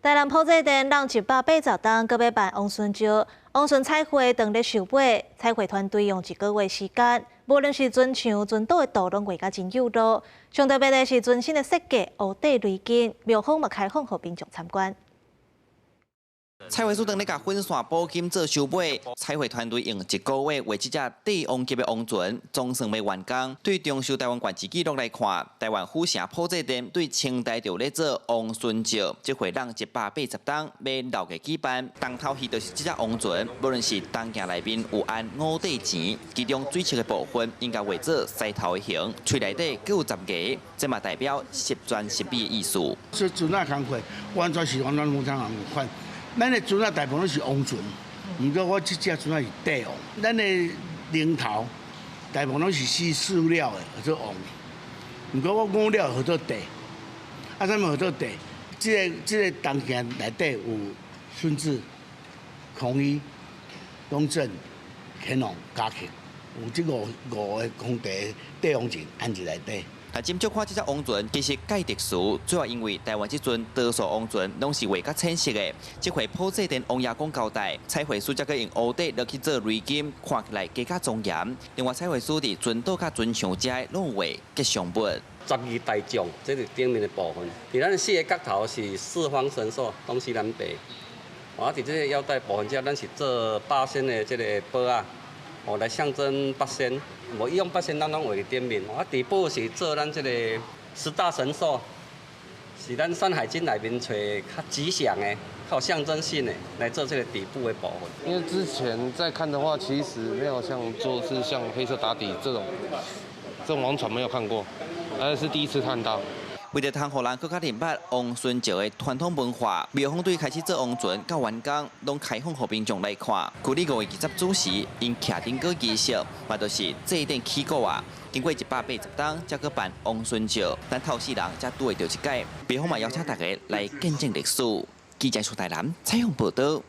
台南埔仔殿仝180冬，閣欲辦王孫石，王孫彩繪當咧籌備，彩繪團隊用一個月時間，無論是船牆、船肚的圖攏畫甲真有路。上特別的是全新的設計，烏底雷筋，廟方嘛開放予民眾參觀。彩繪師當咧共粉線補金做收尾，彩繪團隊用一個月畫這隻帝王級的王船，總算欲完工。對重修台灣縣志記錄來看，台灣府城埔仔殿對清代就咧做王孫石，這回仝180冬欲老個舉辦。重頭戲就是這隻王船，無論是銅鏡內面有按五塊錢，其中水色的部分應該畫做獅頭的形，喙內底閣有10牙，這嘛代表十全十美的意思。這船仔工課完全是完全無相仝款。咱的船仔大部分攏是王船，毋過我這隻船仔是帝王。咱的龍頭大部分攏是四料的，號做王。毋過我五料號做帝，啊，啥物號做帝？這個銅鏡內底有順治、康熙、雍正、乾隆、嘉慶，有這五個皇帝帝王錢按佇內底。但斟酌看這隻王船，其實蓋特殊，主要因為台灣這陣多數王船攏是畫較淺色的，這回埔仔殿王爺公交代，彩繪師才閣用烏底落去做雷金，看起來更加莊嚴。另外，彩繪師佇船肚佮船牆遮攏畫吉祥物。十二大將，這是頂面的部分。佇咱四個角頭是四方神獸，東西南北。啊，佇這個腰帶部分遮，咱是做八仙的這個寶仔，哦，來象徵八仙。無伊用八仙，咱攏畫佇頂面。啊，底部是做咱這個十大神獸，是咱《山海經》內面揣較吉祥的、較有象徵性的來做這個底部的部分。因為之前在看的話，其實沒有像做是像黑色打底這種王船沒有看過，而是第一次看到。為著通予人閣較認捌王孫石的傳統文化，廟方對開始做王船到完工，攏開放予民眾來看。舊曆5月20子時，𪜶徛燈果儀式，嘛就是祭典起鼓啊。經過180冬，才閣辦王孫石，咱後世人才拄會著這擺。廟方嘛邀請大家來見證歷史。記者蘇台南採訪報道。